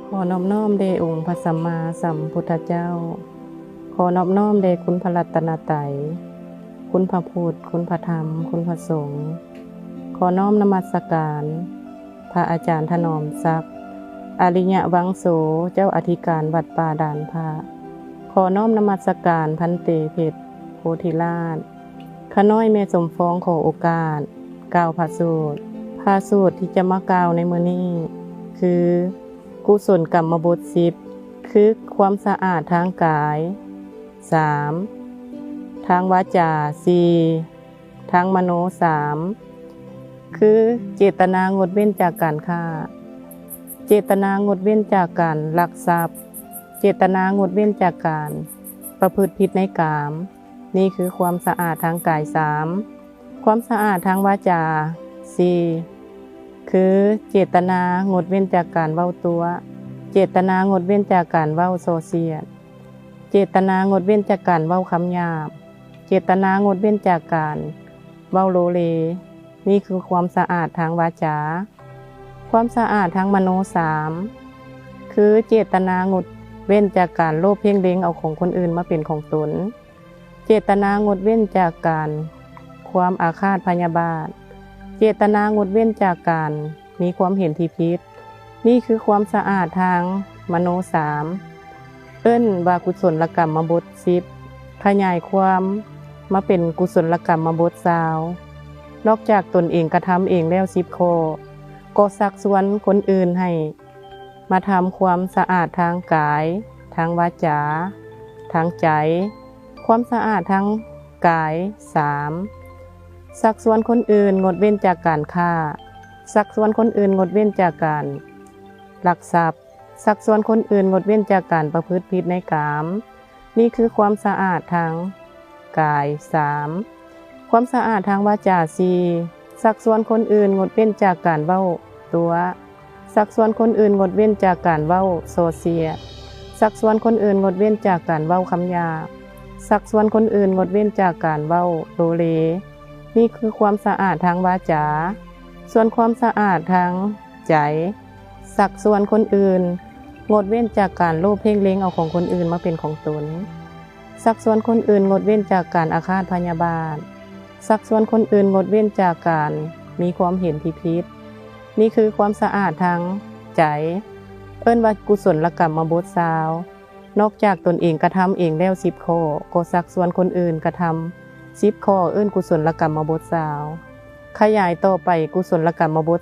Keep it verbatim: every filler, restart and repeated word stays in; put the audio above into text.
ขอนอบน้อมแด่องค์พระสัมมาสัมพุทธเจ้า ขอนอบน้อมแด่คุณพระรัตนตรัย คุณพระพุทธ คุณพระธรรม คุณพระสงฆ์ ขอน้อมนมัสการ พระอาจารย์ถนอมศักดิ์ อริยวังโส เจ้าอธิการวัดป่าด่านพระ ขอน้อมนมัสการพันเตเพชรโพธิราช ข้าน้อยแม่สมฟองขอโอกาส กล่าวพระสูตร พระสูตรที่จะมากล่าวในมื้อนี้ คือ กุศลกรรมบทสิบ คือความสะอาดทางกาย สาม ทางวาจา สี่ ทางมโน สาม คือเจตนางดเว้นจากการฆ่า เจตนางดเว้นจากการลักทรัพย์ เจตนางดเว้นจากการประพฤติผิดในกาม นี่คือความสะอาดทางกาย สาม ความสะอาดทางวาจา สี่ คือเจตนางดเว้นจากการเว้าตั๋ว เจตนางดเว้นจากการเว้าส่อเสียด เจตนางดเว้นจากการเว้าคำหยาบ เจตนางดเว้นจากการเว้าโลเล นี่คือความสะอาดทางวาจา ความสะอาดทางมโน สาม คือเจตนางดเว้นจากการโลภเพ่งเล็งเอาของคนอื่นมาเป็นของตน เจตนางดเว้นจากการความอาฆาตพยาบาท เจตนางดเว้นจากการมีความเห็นที่ผิด นี่คือความสะอาดทางมโน สาม เอิ้นว่ากุศลกรรมบทสิบ ขยายความมาเป็นกุศลกรรมบทซาว นอกจากตนเองกระทำเองแล้วสิบข้อ ก็ชักชวนคนอื่นให้มาทำความสะอาดทางกาย ทางวาจา ทางใจ ความสะอาดทางกาย สาม ชักชวนคนอื่นงดเว้นจากการฆ่า ชักชวนคนอื่นงดเว้นจากการลักทรัพย์ ชักชวนคนอื่นงดเว้นจากการประพฤติผิดในกาม นี่คือความสะอาดทางกาย สาม ความสะอาดทางวาจา สี่ ชักชวนคนอื่นงดเว้นจากการเว้าตั๋ว ชักชวนคนอื่นงดเว้นจากการเว้าส่อเสียด ชักชวนคนอื่นงดเว้นจากการเว้าคำหยาบ ชักชวนคนอื่นงดเว้นจากการเว้าโลเล นี่คือความสะอาดทางวาจา ส่วนความสะอาดทางใจ ชักชวนคนอื่นงดเว้นจากการโลภเพ่งเล็งเอาของคนอื่นมาเป็นของตน ชักชวนคนอื่นงดเว้นจากการอาฆาตพยาบาท ชักชวนคนอื่นงดเว้นจากการมีความเห็นที่ผิด นี่คือความสะอาดทางใจ เอิ้นว่ากุศลกรรมบทซาว นอกจากตนเองกระทำเองแล้วสิบข้อ ก็ชักชวนคนอื่นกระทำสิบข้อ เอิ้นกุศลกรรมบทซาว ขยายต่อไปกุศลกรรมบท